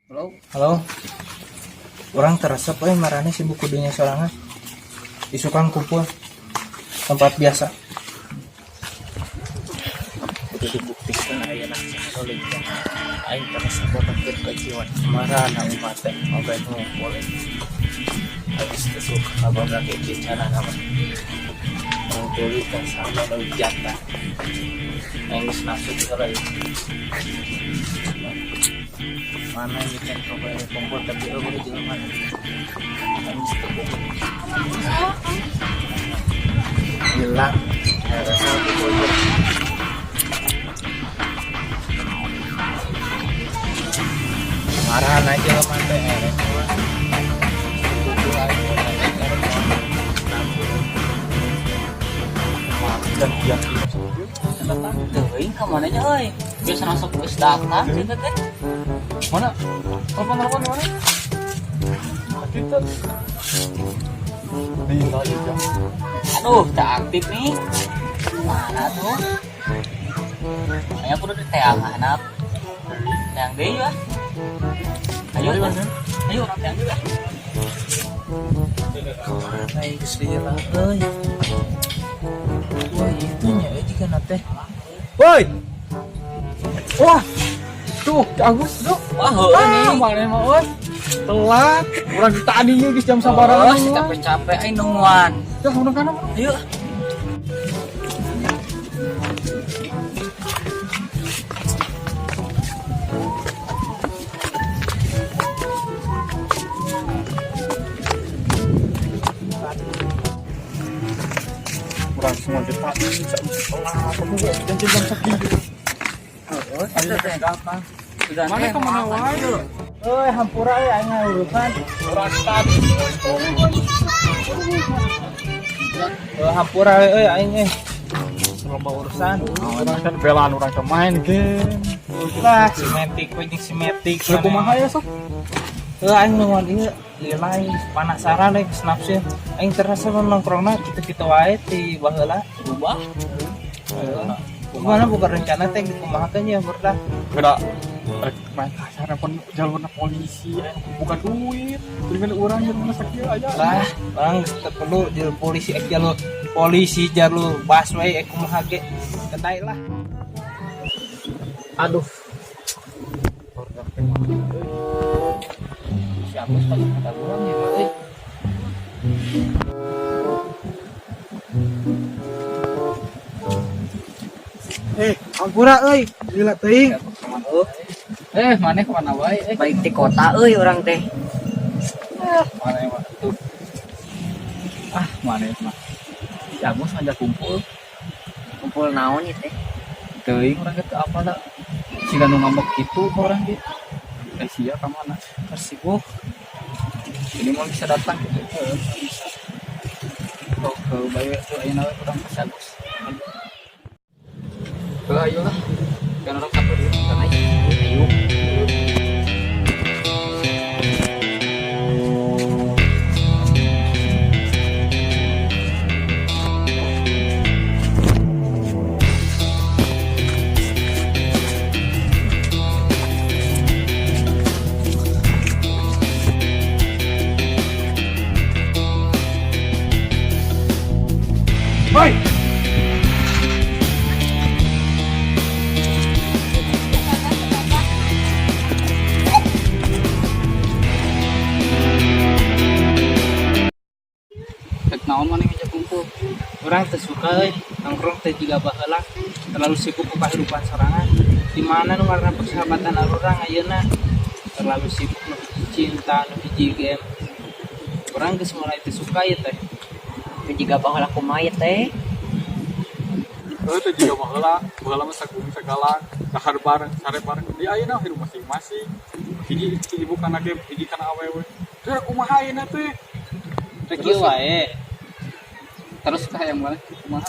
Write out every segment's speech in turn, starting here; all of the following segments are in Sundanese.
Halo. Halo. Urang teu resep euy maraneh sibuk ku dunya sorangan. Isukan kumpul tempat biasa. Kudu dibuktikan ayeuna saha aing teu resep botokeun ka jiwa marana umat teh oge ngumpul. Habis teu suka kaboga ge cara nama. Ngumpul teh sama nu jatah. Aing geus nafsu teh heula ieu. Mana ini kan coba kumpul tapi euweuh jelema. Aing geus teu kumpul. Hilang. Rasa kumpul. Marahan aja lah mante erek mah. Kumpul aing erek Dan tiap Teuing ka mana nya euy? Biasa masuk geus datang sih teh. Mana? Telepon telepon di mana? Kita di aja. Aduh, tak aktif nih. Mana tuh? Ayo kudu di teang handap. Teang deui lah. Ayo, ayo urang teang deui lah. Kemana ya geus lila euy. Wah, itu nya euy jigana teh. Woi. Wah. Tuh, Agus tuh. Wah, heueuh Ah, nih. mana mah euy. Telat. Urang tadi geus jam sabaraha. Oh, si capek-capek aing nungguan. Ya, urang kana. Ayo. Urang semua di tadi bisa telat. Aku jam jam sakieu. Heeh, Ayo teh. datang. Sudah Mana teh, ka mana wae? Euy, hampura euy aing urusan. Urang tadi. Euy, hampura euy aing euy. Loba urusan. Urang kan belaan urang ke main game. Lah, si metik we jeung si metik. Sudah kumaha ya sok? Heuh aing nungguan ieu lila aing penasaran euy geus nafsu. Aing terasa nongkrongna kitu-kitu wae ti baheula. Berubah. Heeh. Kumaha bukan rencana teh dikumahakeun ya berdah. Kada rek main kasar pun jalurna polisi aya bukan duit. Dengan urang jalurna sakieu aya. Lah, orang geus teu perlu jalur polisi ek jalur polisi jalur busway ek kumaha ge. Kedai lah. Aduh. Si Agus pada kata urang ya, euy. Eh, ampura euy, lila teuing. Eh, mana kemana wae? Eh, Balik di kota euy urang teh. mana mah tuh. Ah, mana mah. Si Agus ngajak kumpul. Kumpul naon ieu teh? Teuing urang gitu apa dah. Siga nu ngambek kitu ka urang ge. Eh, sia ka mana? Tersibuk. Jadi mau bisa datang gitu. Heeh, bisa. Oh, ke bae tuh ayeuna we urang ka si Agus. Heuh, ayo lah. Kan urang saper ieu kan ayo. Ayo. Woi. Rek naon maneh ngajak kumpul? Urang teu suka euy nongkrong teh jiga baheula terlalu sibuk ku kahirupan sorangan. Di mana nu ngaranna persahabatan arurang ayeuna terlalu sibuk nu hiji cinta nu hiji game. Urang geus mulai teu suka ieu teh. Teu jiga baheula kumaha ieu teh? Heuh teh jiga baheula, baheula mah sagung sagalang, dahar bareng, sare bareng. Di ayeuna hirup masing-masing. Hiji sibuk kana game, hiji kana awewe. Teh kumaha ayeuna teh? Rek kieu wae. Terus kahayang mana? Kumaha?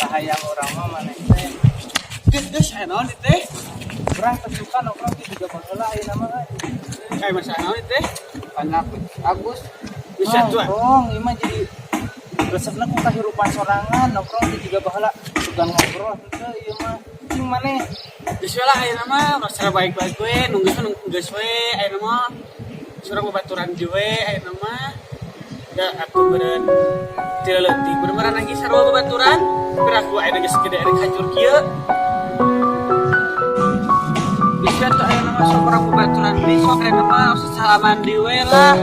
Kahayang urang mah maneh teh. Geus geus aya naon ieu teh? Urang teu suka nongkrong teh jiga baheula ayeuna mah euy. Eh, masih aya naon ieu teh? Anak Agus Bisa tuh. Nongkrong ieu mah jadi Resepna ku kahirupan sorangan, nongkrong teh juga baheula suka ngobrol henteu ieu mah. Cing maneh. Geus we lah ayeuna mah secara baik-baik we, nunggu geus nunggu geus we ayeuna mah. Surang babaturan deui we ayeuna mah. Da atuh beureun ti leutik bener lagi sarua babaturan. Piraku ayeuna geus gede erek hancur kieu. Geus we atuh ayeuna mah sok urang babaturan deui, sok ayeuna mah usah salaman deui we lah.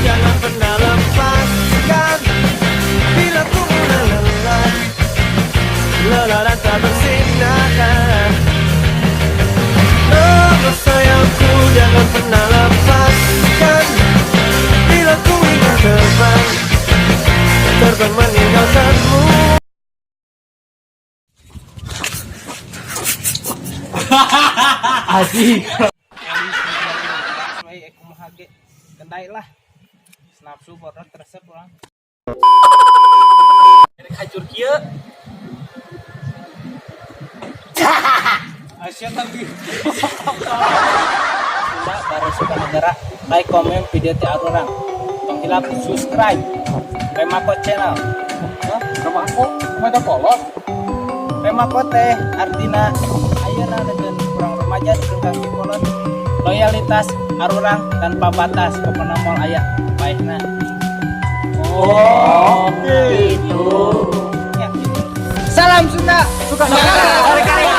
Jangan pernah lepaskan bila ku mulai lelah, lelah dan tak bersinar. Oh sayangku, jangan pernah lepaskan bila ku ingin terbang, terbang meninggalkanmu. Asik. We kumaha ge kendai lah. Nafsu bodoh resep urang. Erek hancur kieu. Asia tadi. Sunda baru suka negara, like, komen video ti arurang. Tong hilap subscribe. Remako channel. Hah? Remako? Kumaha kolot? Remako teh artina ayeuna neundeun kurang remaja jeung kangge kolot. Loyalitas arurang tanpa batas, pokona moal aya baikna. Oh, Gitu. Ya, gitu. Salam Sunda, suka negara.